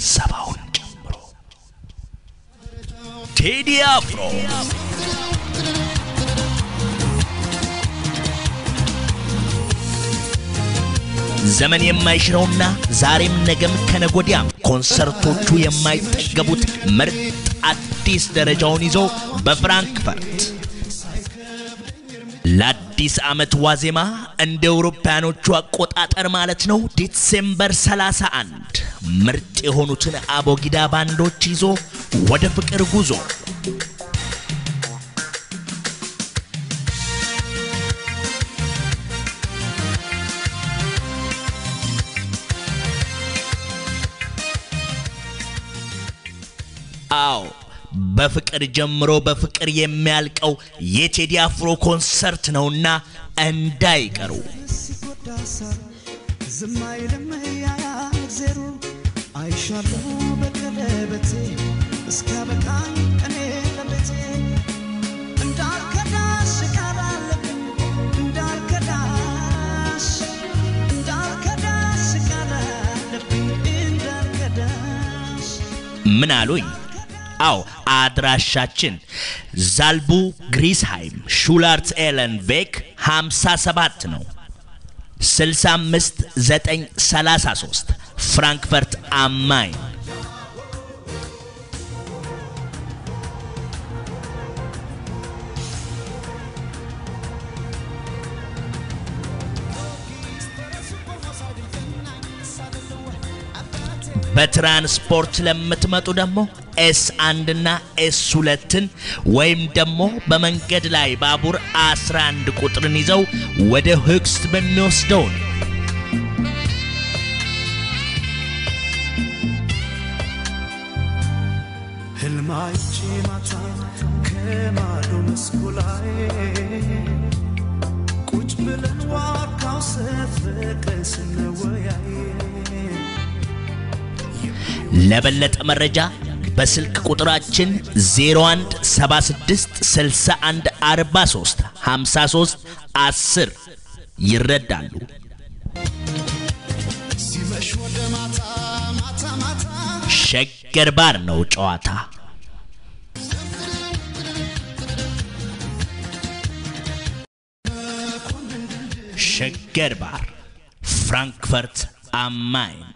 ሰባውን ጨምሮ ቴዲ አፍሮ ዘመን የማይሽረውና ዛሬም ነገም ከነጎዲያም ኮንሰርቶቹ የማይጠገቡት ምርጥ አዲስ ደረጃውን ይዞ በፍራንክፈርት ለአዲስ ዓመት ዋዜማ እንደ አውሮፓኖቹ አቆጣጠር ማለት ነው December 31 ምርጥ የሆኑትን አቦጊዳ ባንዶች ይዞ ወደ ፍቅር ጉዞ አው በፍቅር ጀምሮ በፍቅር የሚያልቀው የቴዲ አፍሮ ኮንሰርት ነውና እንዳይቀሩ። ምን አሉኝ? አው አድራሻችን ዛልቡ ግሪስሃይም ሹላርት ኤለን ቬክ 57 ነው። 65 933 ፍራንክፈርት am Main። በትራንስፖርት ለምትመጡ ደግሞ S 1 እና S 2ን ወይም ደግሞ በመንገድ ላይ ባቡር 11 ቁጥርን ይዘው ወደ ህክስት በሚወስደው ነው። ህልማይቼ ማታ ከማዶ መስኩ ላይ ቁጭ ብለን ዋርካው ሰፍቀን ስንወያይ። ለበለጠ መረጃ በስልክ ቁጥራችን 01 76 61 43 53 10 ይረዳሉ። ሲመሽ ወደ ማታ ማታ ማታ ሸገር ባር ነው ጨዋታ። ሸገር ባር ፍራንክፈርት am Main።